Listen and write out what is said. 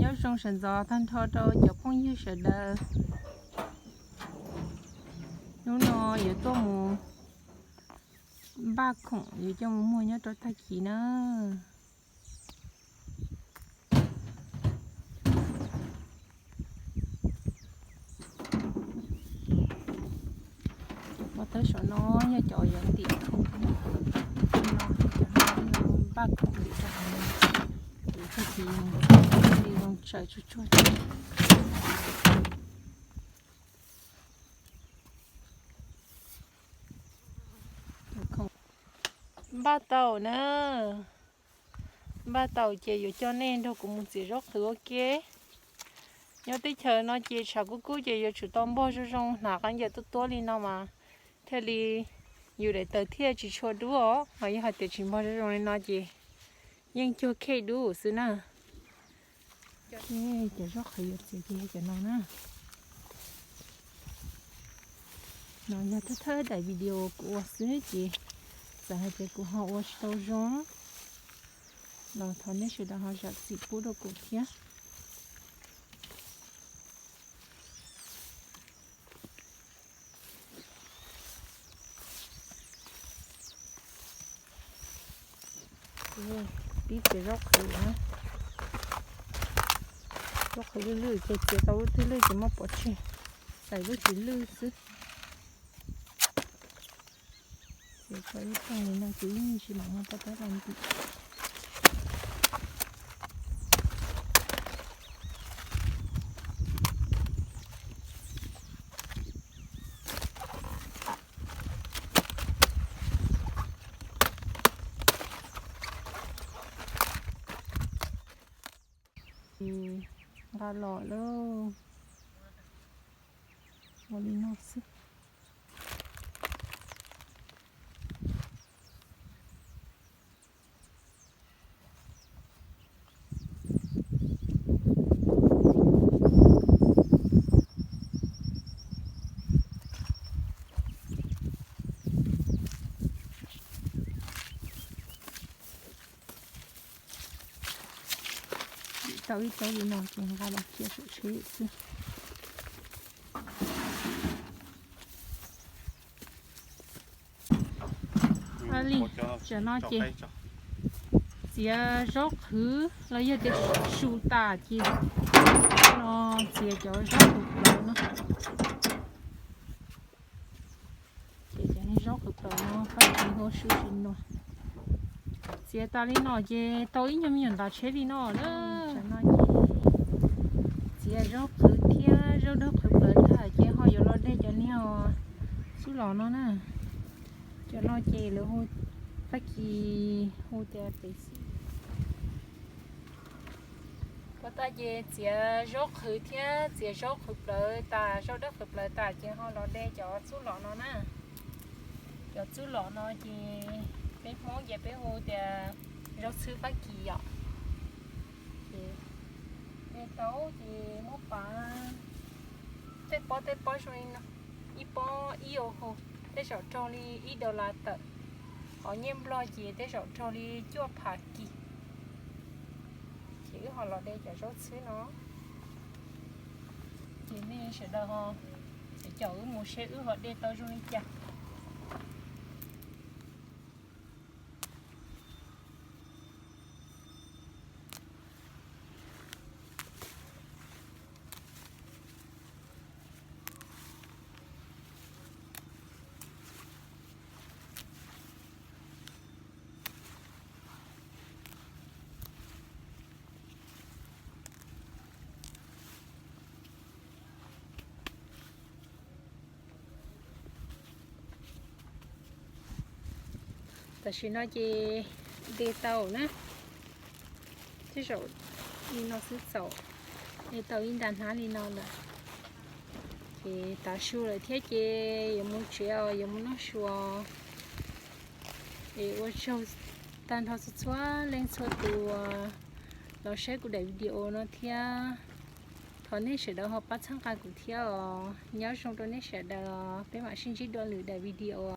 Nyob zoo sawv ntxov tag nrho rau cov phooj ywg sawv daws. Hnub no yuav tuaj mus npaj khoom yuav coj mus muag nyob rau tag kis na. Cov pob tawb saum no yog cov yuav ntim khoom no, cov no yog npaj khoom ntim rau hauv no, ces tag kis li zoo tsawm tsuag tsuag. Npaj tau na, npaj tau ces yuav coj nej nrog kuv mus txiav zaub qhwv ua ke. Nyob teb chaws no ces tshav kub kub ces yuav tsum tau npog zoo zoo hnav qab ncaws tuab tuab li no mas thiaj li yus daim tawv thiaj tsis tshua dub os. Ho yog hais tias tsis npog zoo zoo li no ces yeej cuag khej dub xwb na. Cov zaub qhwv yuav txiav ces yog cov no na. No yog thawj thawj daim video kuv ua xwb ces txawm hais tias kuv ho ua tsis tau zoo los thov nej sawv daws ho zam txim pub rau kuv thiab. Pib txiav zaub qhwv na. Zaub qhwv lwj lwj ces txiav tau lub twg lwj ces muab pov tseg, xais lub tsis lwj xwb. Txiav tau ib tag li no ces yeej tsis mam muab pob tawb los ntim. Nqa los lauj. Ua li no xwb. Tau ib tsob li no ces nqa los cia saum tsheb xwb. Li, tam no ces txiav zaub qhwv los yog tias su tas ces no txiav cov zaub qhwv plawv no. Ces cov zaub qhwv plawv no fab kis hu su tsis nua. Txiav tas li no ces tau ib nyuag me nyuam ntav tsheb li no na. Tam no ces txiav zaub qhwv thiab zaub dawb qhwv plawv tag ces ho yuav los de cov niag xub los no na. Cov no ces lawv hu, fab kis hu tias pev xij. Puas tas ces txiav zaub qhwv thiab txiav zaub qhwv plawv tas, zaub dawb qhwv plawv tas ces ho los de cov txub los no na. Cov txub los no ces peb Hmoob ces peb hu tias zaub txhwb fab kis yom. Ces de tau ces muab pav tej pob tej pob zoo li no, ib pob ib euro, tej zaum raug li ib dollar tawm. Qhov nyiaj Nplog ces tej zaum raug li cuaj phav kis. Ces wb ho los de cov zaub txhwb no. Ces nej sawv daws ho caum wb mus seb wb ho de tau zoo li cas. Tam sim no ces de tau na, tej zaum li no xwb txaus, de tau ib nta hnab li no lawm. Ces tav su lawm thiab ces yuav mus tsev os, yuav mus noj su os. Es ua tsaug tag nrho txhua txhua leej txhua tus uas los saib kuv daim video no thiab. Thov nej sawv daws ho pab txhawb nqa kuv thiab os. Nyob zoo rau nej sawv daws os, peb mam sib ntsib dua lwm daim video.